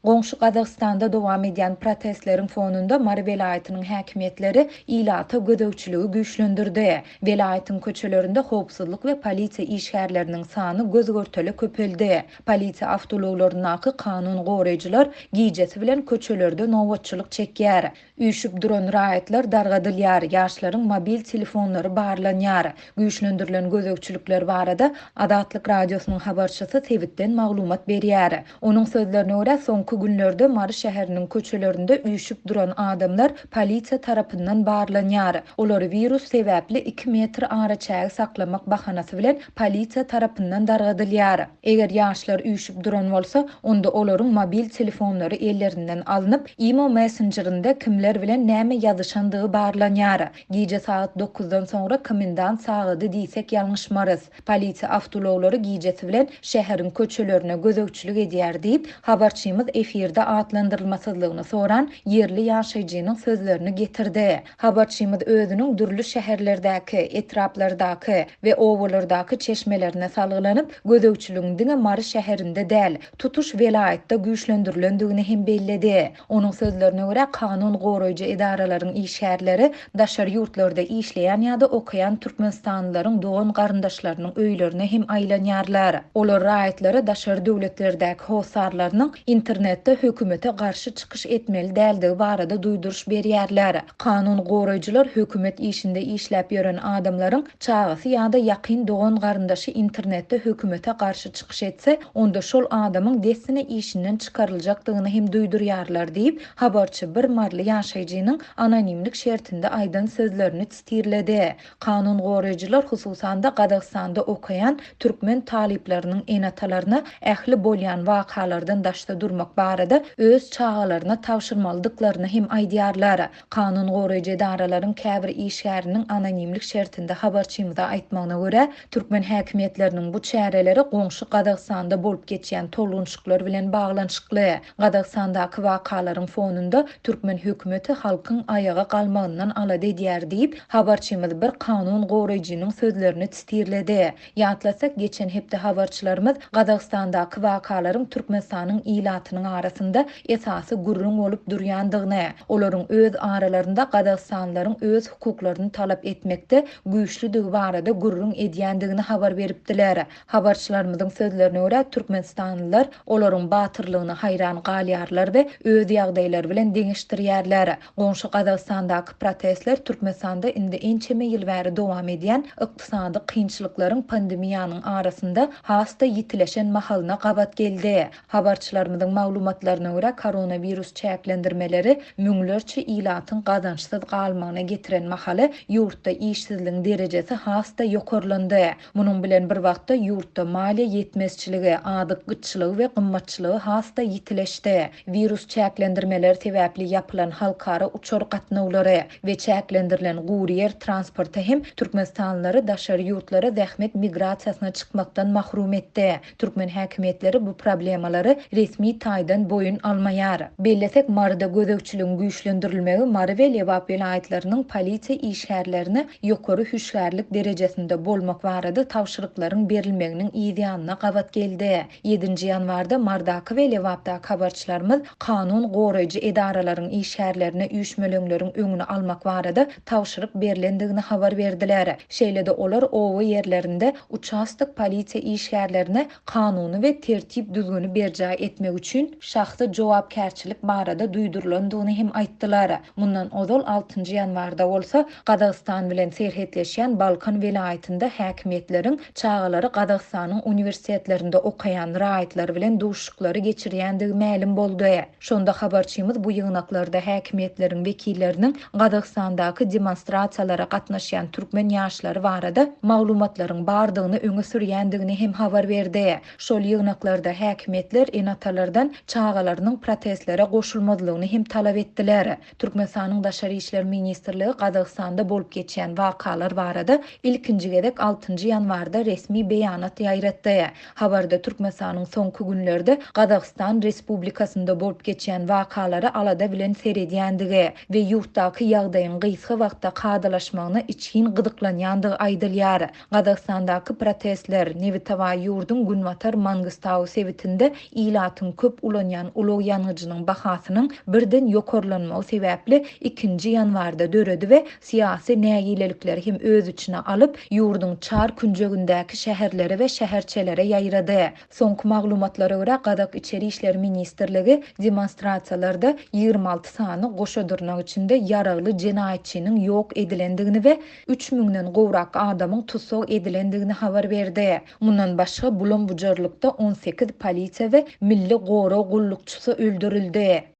Goňşy Gazagystanda dowam edýän protestleriň fonunda Mary welaýatynyň häkimiýetleri ilata gözegçiligi güýçlendirdi. Welaýatyň köçelerinde howpsuzlyk we polisiýa işgärleriniň sany göz-görtele köpeldi. Polisiýa awtoulaglaryndaky kanun goraýjylar gijesi bilen köçelerde nobatçylyk çekýär. Üýşüp duran raýatlar dargadylýar, ýaşlaryň mobil telefonlary barlanýar. Güýçlendirilen gözegçilikler barada Azatlyk Radiosynyň habarçysy sebitden maglumat berýär. Onuň sözlerine görä, soňky günlerde Mary şäheriniň köçelerinde üýşüp duran adamlar polisiýa tarapyndan barlanýar. Olary wirus sebäpli iki metr araçägi saklamak bahanasy bilen polisiýa tarapyndan dargadylýar. Eger ýaşlar üýşüp duran bolsa, onda olaryň mobil telefonlary ellerinden alnyp, imo messenjerinde kimler bilen näme ýazyşandygy barlanýar. Gije sagat dokuzdan soňra komendant sagady diýsek ýalňyşmarys. Polisiýa awtoulaglary gijesi bilen şäheriň köçelerine gözegçilik edýär diýip, habarçymyz efirde atlandyrylmasyzlygyny soran ýerli ýaşaýjynyň sözlerini getirdi. Habarçymyz özüniň dürli şäherlerdäki, etraplardaky we obalardaky çeşmelerine salgylanyp, gözegçiligiň diňe Mary şäherinde däl, tutuş welaýatda güýçlendirilendigini hem belledi. Onuň sözlerine görä, kanun goraýjy edaralaryň işgärleri daşary ýurtlarda işleýän ýa-da okaýan türkmenistanlylaryň dogan-garyndaşlarynyň öýlerine hem aýlanýarlar. Olar raýatlara daşary döwletlerdäki hossarlarynyň internetde hökümete garşy çykyş etmeli däldigi barada duýduryş berýärler. Kanun goraýjylar hökümet işinde işläp ýören adamlaryň çagasy ýa-da ýakyn dogan-garyndaşy internetde hökümete garşy çykyş etse, onda şol adamyň dessine işinden çykaryljakdygyny hem duýdurýarlar diýip, habarçy bir maryly ýaşaýjynyň anonimlik şertinde aýdan sözlerini sitirledi. Kanun goraýjylar, hususan-da, Gazagystanda okaýan türkmen talyplarynyň ene-atalaryna ähli bolýan wakalardan daşda durmak barada öz çagalaryna tabşyrmalydyklaryny hem aýdýarlar. Kanun goraýjy edaralaryň käbir işgäriniň anonimlik şertinde habarçymyza aýtmagyna görä, türkmen häkimiýetleriniň bu çäreleri goňşy Gazagystanda bolup geçýän tolgunşyklar bilen baglanyşykly. Gazagystandaky wakalaryň fonunda türkmen hökümeti halkyň aýaga galmagyndan alada edýär diýip, habarçymyz bir kanun goraýjynyň sözlerini sitirledi. Ýatlasak, geçen hepde habarçylarymyz Gazagystandaky wakalaryň Türkmenistanyň ilatynyň arasynda esasy gürrüň bolup durýandygyny, olaryň öz aralarynda gazagystanlylaryň öz hukuklaryny talap etmekde güýçlüdigi barada gürrüň edýändigini habar beripdiler. Habarçylarymyzyň sözlerine görä, türkmenistanlylar olaryň batyrlygyna haýran galýarlar we öz ýagdaýlary bilen deňeşdirýärler. Goňşy Gazagystandaky protestler Türkmenistanda indi ençeme ýyl bäri dowam edýän ykdysady kynçylyklaryň pandemiýanyň arasynda has-da ýitileşen mahalyna gabat geldi. Habarçylarymyzyň maglumatlaryna görä, koronawirus çäklendirmeleri müňlerçe ilatyň gazançsyz galmagyna getiren mahaly ýurtda işsizligiň derejesi has-da ýokarlandy. Munuň bilen bir wagtda, ýurtda maliýe ýetmezçiligi, azyk gytçylygy we gymmatçylygy has-da ýitileşdi. Wirus çäklendirmeleri sebäpli ýapylan halkara uçar gatnawlary we çäklendirilen gury ýer transporty hem türkmenistanlylary daşary ýurtlara zähmet migrasiýasyna çykmakdan mahrum etdi. Türkmen häkimiýetleri bu problemalary resmi taýdan boýun almaýar. Bellesek, Maryda gözegçiligiň güýçlendirilmegi Mary we Lebap welaýatlarynyň polisiýa işgärlerine ýokary hüşgärlik derejesinde bolmak barada tabşyryklaryň berilmeginiň yz ýanyna gabat geldi. Ýedinji ýanwarda Marydaky we Lebapdaky habarçylarymyz kanun goraýjy edaralaryň işgärlerine üýşmeleňleriň öňüni almak barada tabşyryk berlendigini habar berdiler. Şeýle-de olar oba ýerlerinde uçastok polisiýa işgärlerine kanuny we tertip-düzgüni berjaý etmek üçin şahsy jogapkärçilik barada duýdurylandygyny hem aýtdylar. Mundan ozal altynjy ýanwarda bolsa Gazagystan bilen serhetleşýän Balkan welaýatynda häkimiýetleriň çagalary Gazagystanyň uniwersitetlerinde okaýan raýatlar bilen duşuşyklary geçirýändigi mälim boldy. Şonda habarçymyz bu ýygnaklarda häkimiýetleriň wekilleriniň Gazagystandaky demonstrasiýalara gatnaşýan türkmen ýaşlary barada maglumatlaryň bardygyny öňe sürýändigini hem habar berdi. Şol ýygnaklarda häkimiýetler ene-atalardan çagalarynyň protestlere goşulmazlygyny hem talap etdiler. Türkmenistanyň Daşary işler ministrligi Gazagystanda bolup geçýän wakalar barada ilkinji gezek altynjy ýanwarda resmi beýanat ýaýratdy. Habarda Türkmenistanyň soňky günlerde Gazagystan Respublikasynda bolup geçýän wakalara alada bilen seredýändigi we ýurtdaky ýagdaýyň gysga wagtda kadalaşmagyna içgin gyzyklanýandygy aýdylýar. Gazagystandaky protestler, nebitabaý ýurduň günbatar Mangystau sebitinde ilatyň köp. ulanýan ulag ýangyjynyň bahasynyň birden ýokarlanmagy sebäpli ikinji ýanwarda döredi we syýasy nägilelikleri hem öz içine alyp, ýurduň çar künjegindäki şäherlere we şäherçelere ýaýrady. Soňky maglumatlara görä, gazak Içeri işler ministrligi demonstrasiýalarda 26 sany goşa dyrnak içinde ýaragly jenaýatçynyň ýok edilendigini we üç müňden gowrak adamyň tussag edilendigini habar berdi. Mundan başga, bulam-bujarlykda 18 polisiýa we milli gorag gullukçysy öldürildi.